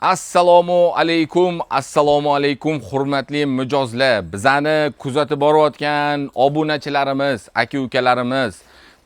Assalomu alaykum, assalomu alaykum, hurmatli mijozlar, bizani kuzatib borayotgan obunachilarimiz, aka ukalarimiz.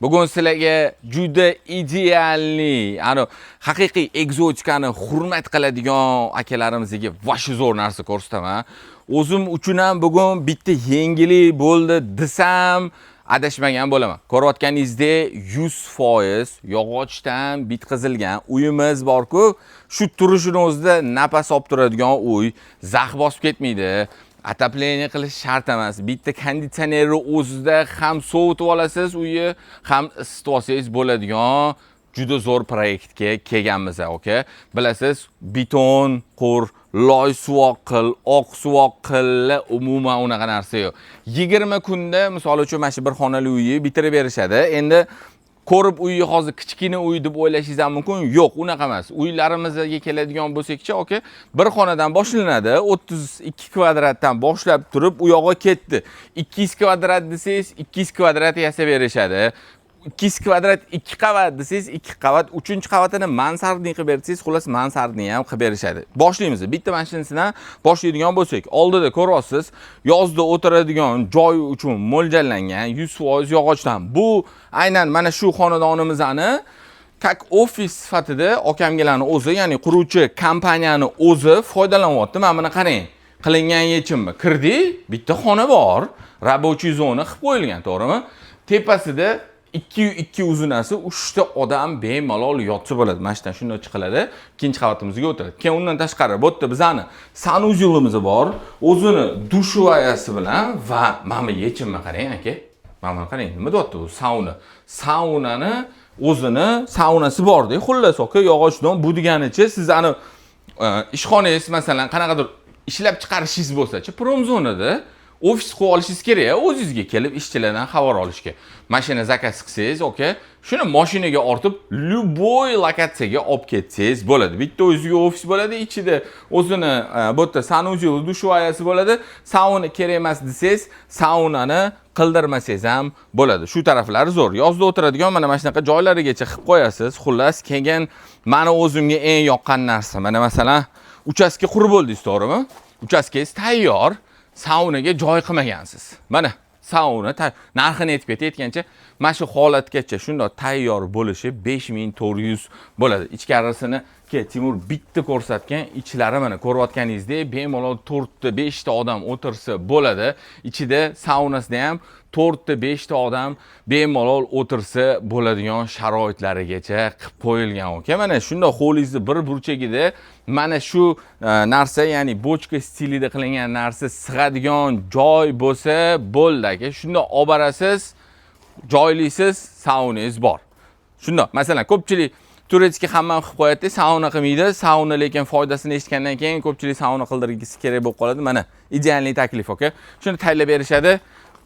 Bugun sizlarga juda идеальный, ani haqiqiy ekzotikani hurmat qiladigan akalarimizga вообще zo'r narsa ko'rsataman. O'zim uchun ham bugun bitta yengillik bo'ldi desam, adashmagan bo'laman. Ko'rayotganingizdek, 100% yog'ochdan bitqizilgan uyimiz bor-ku, shu turishini o'zida nafas olib turadigan uy, zax bosib ketmaydi. Отопление qilish shart emas. Bitta konditsionerni o'zida ham sovutib olasiz uyni, ham isitib olsangiz bo'ladigan juda zo'r proyektga kelganmiz, aka. Bilasiz, beton qur, loy suvoq qil, oq suvoq qil, umuman unaqa narsa yo'q. 20 kunda, misol uchun, mana shu bir xonali uyni bitirib berishadi. Endi ko'rib uyni hozir kichkina uy deb o'ylashingiz ham mumkin. Yo'q, unaqa emas. Uylarimizga keladigan bo'lsak-chi, aka, bir xonadan boshlanadi, 32 kvadratdan boshlab turib u yog'i ketdi. 200 kvadrat desangiz, 200 kvadrat yasab berishadi. 200 kvadrat 2 qavat desangiz, 2 qavat, 3-qavatini mansardniy qilib bersangiz, xullas, mansardniy ham qilib berishadi. Boshlaymiz. Bitta mashinasidan boshlaydigan bo'lsak, oldida ko'ryapsiz, yozda o'tiradigan joy uchun mo'ljallangan 100% yog'ochdan. Bu aynan mana shu xonadonimizni как ofis sifatida akamgalarni o'zi, ya'ni quruvchi kompaniyani o'zi foydalanyapti. Mana buni qarang. Qilingan yechimmi? Kirdik, bitta xona bor, рабочий zona qilib qo'yilgan, to'g'rimi? Tepasida 2 2 uzunasi 3 ta odam bemalol yotsa bo'ladi. Mana shu yerdan shunday chiqiladi, ikkinchi qavatimizga o'tiradi. Keyin undan tashqari bu yerda bizani санузел imiz bor, o'zini душевая si bilan. Va mana bu yechimni qarang, aka. Mana buni qarang, nima deyapti bu sauna. Saunani o'zini saunasi borda, xullas, aka, yog'ochdan bu deganicha siz ani ishxonangiz, masalan, qanaqadir ishlab chiqarishingiz bo'lsa-chi, promzonada ofis qilib olishingiz kerak, o'zingizga kelib ishchilardan xabar olishga. Mashina заказ qilsangiz, aka, shuni mashinaga ortib любой lokatsiyaga olib ketsangiz bo'ladi. Bitta o'ziga ofis bo'ladi, ichida o'zini bu yerda санузел, душевая si bo'ladi. Sauna kerak emas desangiz, saunani qildirmasangiz ham bo'ladi. Shu taraflari zo'r. Yozda o'tiradigan mana shunaqa joylarigacha qilib qo'yasiz. Xullas, keyin mani o'zimga eng yoqqan narsa, mana masalan, uchastka qurib bo'ldingiz, to'g'rimi? Uchastkangiz tayyor, saunaga joy qilmagansiz. Mana sauna narxini aytib ketay, aytgancha, mana shu holatgacha shundoq tayyor bo'lishi 5400 bo'ladi. Ichkarisini ke Timur bitta ko'rsatgan, ichlari mana ko'rayotganingizdek bemalol 4 ta 5 ta odam o'tirsa bo'ladi. Ichida saunasida ham 4 ta 5 ta odam bemalol o'tirsa bo'ladigan sharoitlarigacha qilib qo'yilgan, aka. Mana shundoq hovlingizni bir burchagida mana shu narsa, ya'ni bochka stilida qilingan narsa sig'adigan joy bo'lsa bo'ldi, aka. Shundoq olib borasiz, joylaysiz, saunangiz bor. Shundoq, masalan, ko'pchilik турецкий hammam qilib qo'yadi, sauna qilmaydi. Sauna lekin foydasini eshitgandan keyin ko'pchilik sauna qildirgisi kerak bo'lib qoladi. Mana идеальный taklif, aka. Shuni tayyorlab berishadi.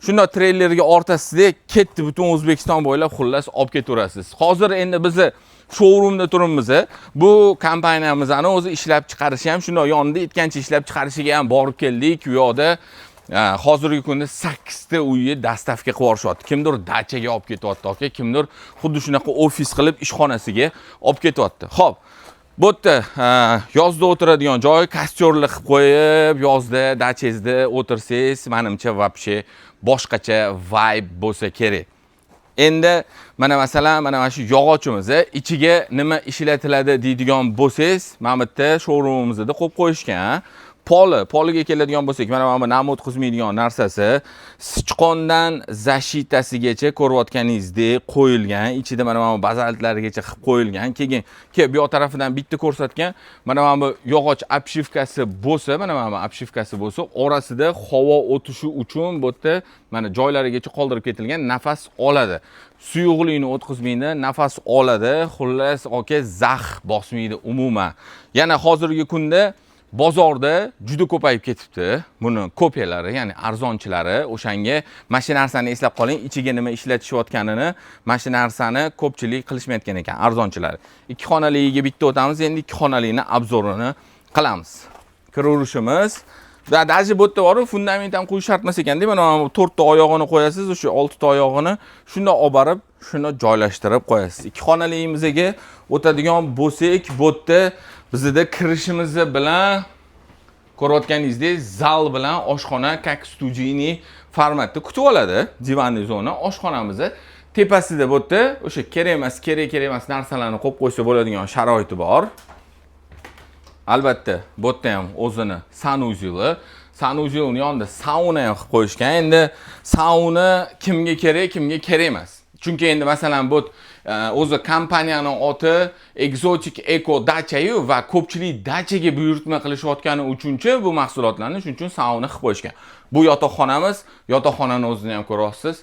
Shundoq treylerga ortasida ketdi butun O'zbekiston bo'ylab, xullas, olib ketaverasiz. Hozir endi bizni showroomda turibmiz. Bu kompaniyamizni o'zi ishlab chiqarishi ham shundoq yonida aytgancha ishlab chiqarishiga ham borib keldik. U yoqda hozirgi kunda 8 ta uyni доставка qilib yuborishyapti. Kimdir dachaga olib ketyapti, aka, kimdir xuddi shunaqa ofis qilib ishxonasiga olib ketyapti. Xo'p, bu yerda yozda o'tiradigan joy, костёр li qilib qo'yib, yozda dachangizda o'tirsangiz, manimcha, вообще boshqacha vibe bo'lsa kerak. Endi mana masalan, mana shu yog'ochimiz ichiga nima ishlatiladi deydigan bo'lsangiz, mana bu yerda showroomimizda qo'yib qo'yishgan. Poliga keladigan bo'lsak, mana bu nam o'tkazmaydigan narsasi, sichqondan защита sigacha ko'rayotganingizdek qo'yilgan, ichida mana bu bazaltlarigacha qilib qo'yilgan. Keyin bu yoq tarafidan bitta ko'rsatgan, mana bu yog'och обшивка si bo'lsa, mana bu обшивка si bo'lsa, orasida havo o'tishi uchun bu yerda mana joylarigacha qoldirib ketilgan, nafas oladi. Suyuqlikni o'tkazmaydi, nafas oladi. Xullas, aka, zax bosmaydi umuman. Yana hozirgi kunda bozorda juda ko'payib ketibdi buni kopiyalari, ya'ni arzonchilari. O'shanga mana shu narsani eslab qoling, ichiga nima ishlatishayotganini mana shu narsani ko'pchilik qilishmayotgan ekan, arzonchilari. Ikki xonaligiga bitta o'tamiz, endi ikki xonalikni обзор ini qilamiz. Kiraverishimiz. Даже bu yerda borib fundament ham qo'yish shart emas ekanda, mana bu to'rtta oyog'ini qo'yasiz, o'sha oltita oyog'ini shundoq olib borib, shuni joylashtirib qo'yasiz. Ikki xonaligimizga o'tadigan bo'lsak, bu yerda Bizda kirishimiz bilan ko'rayotganingizdek, zal bilan oshxona как студийный formatda kutib oladi. Диванный zona, oshxonamizni tepasida bu yerda o'sha kerak emas, kerak emas narsalarni qo'yib qo'ysa bo'ladigan sharoiti bor. Albatta, bu yerda ham o'zini санузел i, санузел ni yonida sauna ham qilib qo'yishgan. Endi sauna kimga kerak, kimga kerak emas. Chunki endi, masalan, bu o'zi kompaniyani oti Exotic Eco Dachayu va ko'pchilik dachaga buyurtma qilishayotgani uchunchi bu mahsulotlarni, shuning uchun sauna qilib qo'yishgan. Bu yotoqxonamiz, yotoqxonani o'zini ham ko'ryapsiz,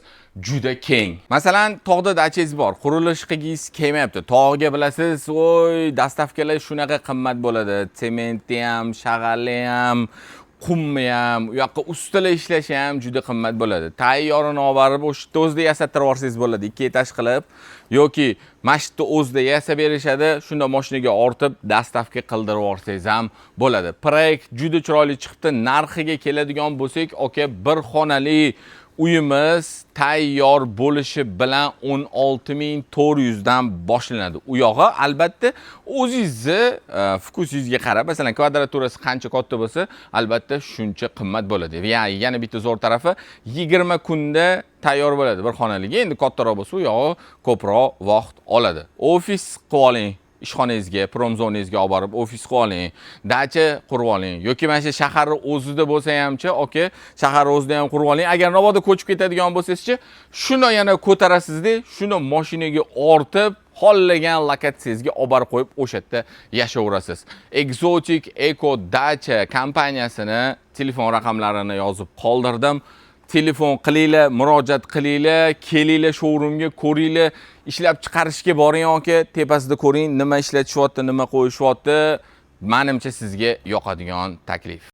juda keng. Masalan, tog'da dachangiz bor, qurilish qilgingiz kelmayapti. Tog'ga, bilasiz, voy, доставка lar shunaqa qimmat bo'ladi. Sementni ham, shag'alni ham, qumni ham, u yoqqa ustalar ishlashi ham juda qimmat bo'ladi. Tayyorini olib borib, o'sha yerda o'zida yasattirib yuborsangiz bo'ladi, ikki этаж qilib yoki mana shu yerda o'zida yasab berishadi, shunda mashinaga ortib доставка qildirib yuborsangiz ham bo'ladi. Proyekt juda chiroyli chiqibdi. Narxiga keladigan bo'lsak, aka, bir xonali uyimiz tayyor bo'lishi bilan 16 400 dan boshlanadi. U yog'i, albatta, o'zingizni вкус ingizga qarab, masalan, kvadraturasi qancha katta bo'lsa, albatta shuncha qimmat bo'ladi. Yana bitta zo'r tarafi, 20 kunda tayyor bo'ladi bir xonaligi. Endi kattaroq bo'lsa, u yog'i ko'proq vaqt oladi. Ofis qilib oling, ishxonangizga, promzonangizga olib borib ofis qilib oling, dacha qurib oling yoki mana shu shaharni o'zida bo'lsa hamchi, aka, shahar o'zida ham qurib oling. Agar mabodo ko'chib ketadigan bo'lsangizchi, shuni yana ko'tarasizda, shuni mashinaga ortib, xohlagan lokatsiyangizga olib borib qo'yib, o'sha yerda yashayverasiz. Exotic Eco Dacha kompaniyasini telefon raqamlarini yozib qoldirdim. Telefon qilinglar, murojaat qilinglar, kelinglar showroomga, ko'ringlar, ishlab chiqarishga boring, aka, tepasida ko'ring, nima ishlatishyapti, nima qo'yishyapti. Manimcha, sizga yoqadigan taklif.